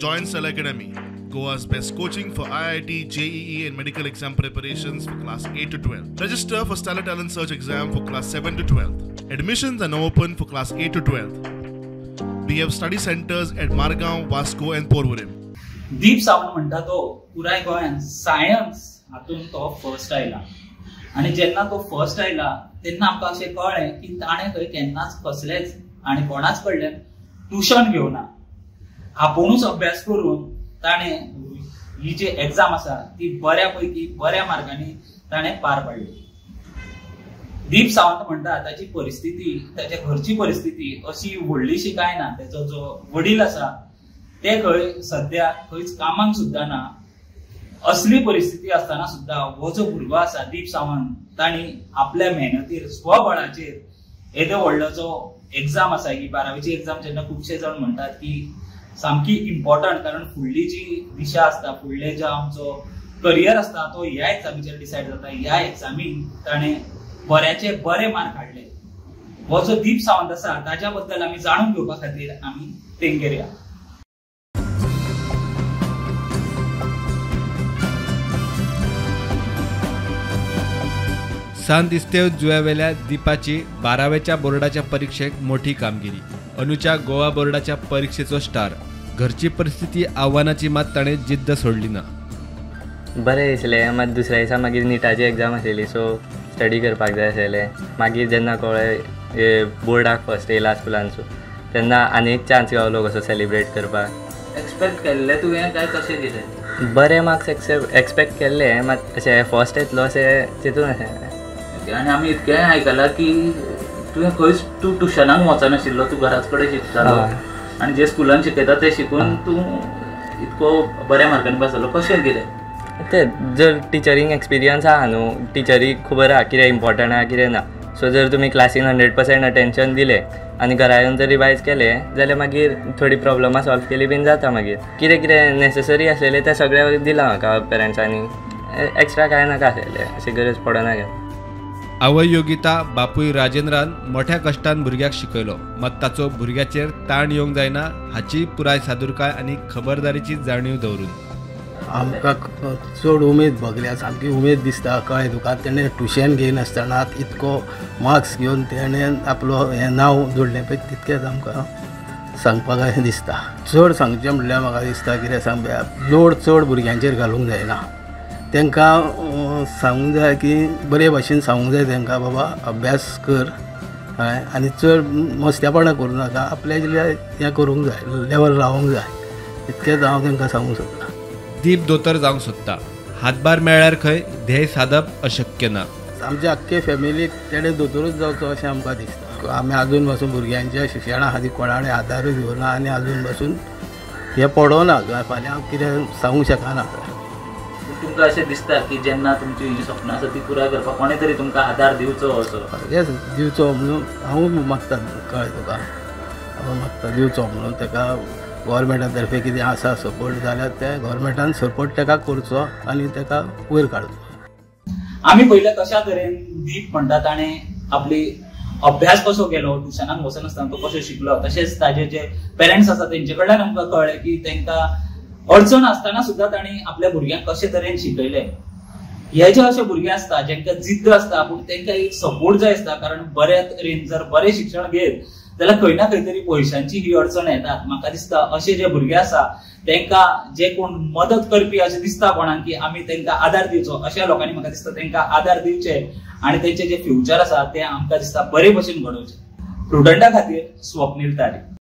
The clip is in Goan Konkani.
Join Stellar Academy, Goa's best coaching for IIT, JEE and medical exam preparations for class 8 to 12. Register for Stellar Talent Search exam for class 7 to 12. Admissions are now open for class 8 to 12. We have study centers at Margao, Vasco and Porvorim. Deep Sawant म्हणटा तो पुराय गोंयान सायन्स हातून तो फर्स्ट आयला आनी जेन्ना तो फर्स्ट आयला तेन्ना आमकां अशें कळ्ळें की ताणें खंय केन्नाच कसलेंच आनी कोणाच कडल्यान ट्युशन घेवना, आपुणूच अभ्यास करून ताणें ही जी एग्जाम आसा ती बऱ्या पैकी बऱ्या मार्कांनी ताणें पार पाडली. दीप सावंत म्हणटा ताची परिस्थिती, ताच्या घरची परिस्थिती अशी व्हडलीशी कांय ना. तेचो जो वडील आसा ते खंय सद्या खंयच कामाक सुद्दां ना. असली परिस्थिती आसतना सुद्दां हो जो भुरगो आसा दीप सावंत, तांणी आपल्या मेहनतीर स्वबळाचेर येदो व्हडलो जो एग्जाम आसा, ही बारावीची एग्जाम जेन्ना खुबशे जाण म्हणटात की सामकी इम्पॉर्टंट, कारण फुडली जी दिशा आसता, फुडले जो आमचो करियर आसता तो ह्या एग्जामीचेर डिसायड जाता. ह्या एग्जामीक ताणें बऱ्याचे बरे मार्क हाडले. हो जो दीप सावंत आसा ताच्या बद्दल आमी जाणून घेवपा खातीर आमी तेंगेर या. सांत इस्तेव जुंव्यावेल्या दीपाची बारावेच्या बोर्डाच्या परीक्षेक मोठी कामगिरी. अनुच्या गोवा बोर्डाच्या परीक्षेचो स्टार. घरची परिस्थिती आव्हानाची मात ताणें जिद्द सोडली ना. बरें दिसलें. मात दुसऱ्या दिसा मागीर निटाची एग्जाम आशिल्ली, सो स्टडी करपाक जाय आशिल्लें. मागीर जेन्ना कळ्ळें बोर्डाक फर्स्ट येयला स्कुलान, सो तेन्ना आनी एक चान्स गावलो कसो सेलिब्रेट करपाक. एक्सपेक्ट केल्लें तुवें काय कशें कितें? बरे मार्क्स एक्सपेक्ट केल्ले, मात अशें फर्स्ट येतलो अशें चिंतून आशिल्लें. आनी आमी इतकें आयकलां की तुवें खंयच तूं ट्युशनाक वचनाशिल्लो, तूं घराच कडेन शिकतालो आनी जे स्कुलान शिकयता तें शिकून तूं इतको बऱ्या मार्कांनी पास जालो, कशें कितें? तें जर टिचरींक एक्सपिरियन्स आहा न्हू, टिचरीक खबर आहा कितें इम्पॉर्टंट आहा कितें ना. सो जर तुमी क्लासीन 100% अटेन्शन दिलें आनी घरा येवन जर रिवायज केलें जाल्यार मागीर थोडी प्रॉब्लमां सॉल्व केली बीन जाता. मागीर कितें कितें नॅसेसरी आसलेलें तें सगळें दिलां म्हाका पेरंट्सांनी, एक्स्ट्रा कांय नाका आसलेलें, अशी गरज पडना केन्ना. आवय योगिता, बापूय राजेंद्रान मोठ्या कश्टान भुरग्याक शिकयलो, मात ताचो भुरग्याचेर ताण येवंक जायना हाची पुराय सादुरकाय आनी खबरदारीची जाणीव दवरून. आमकां चड उमेद भोगल्या, सामकी उमेद दिसता. कळ्ळें तुका, तेणें ट्युशन घेयनासतना इतको मार्क्स घेवन तेणें आपलो हें नांव जोडलें पळय, तितकेंच आमकां सांगपाक अशें दिसता. चड सांगचें म्हणल्यार म्हाका दिसता कितें सांग, लोड चड भुरग्यांचेर घालूंक जायना. तांकां सांगूंक जाय की बरे भाशेन सांगूंक जाय तांकां, बाबा अभ्यास कर आनी चड मस्तेपणां करूं नाका, आपल्या हें करूंक जाय, लेवल रावूंक जाय, इतकेंच हांव तांकां सांगूंक सोदतां. दीप दोतोर जावंक सोदता, हातभार मेळ्ळ्यार खंय ध्येय सादप अशक्य ना. आमच्या आख्खे फॅमिलीक तेणें दोतोरूच जावचो अशें आमकां दिसता. आमी आजून पासून भुरग्यांच्या शिक्षणा खातीर कोणा कडेन आदारूय घेवना आनी आजून पासून हें पडोना, फाल्यां कितें सांगूंक शकना. तुमकां अशें दिसता की जेन्ना तुमची ही सपनां आसा ती पुराय करपाक कोणें तरी तुमकां आदार दिवचो असो? येस, दिवचो म्हणून हांवूय मागता. कळ्ळें तुका, हांव मागता दिवचो म्हणून. ताका गव्हर्मेंटा तर्फे कितें आसा सपोर्ट जाल्यार ते गव्हर्मेंटान सपोर्ट ताका करचो आनी ताका वयर काडचो. आमी पयलें कशा तरेन दीप म्हणटा ताणें आपली अभ्यास कसो केलो, ट्युशनाक वचनासतना तो कसो शिकलो, तशेंच ताजे जे पेरंट्स आसा तेंचे कडल्यान आमकां कळ्ळें की तांकां अडचण आसतना सुद्दां तांणी आपल्या भुरग्यांक कशे तरेन शिकयले. हे जे अशे भुरगे आसता जेंकां जिद्द आसता पूण तांकां एक सपोर्ट जाय आसता, कारण बऱ्या तरेन जर बरें शिक्षण घेत जाल्यार खंय ना खंय तरी पयशांची ही अडचण येतात. म्हाका दिसता अशे जे भुरगे आसा तांकां जे कोण मदत करपी अशें दिसता कोणाक की आमी तांकां आदार दिवचो, अशा लोकांनी म्हाका दिसता तांकां आदार दिवचे आनी तेंचे जे फ्युचर आसा तें आमकां दिसता बरे भशेन घडोवचें. प्रुडंटा खातीर स्वप्नील तारी.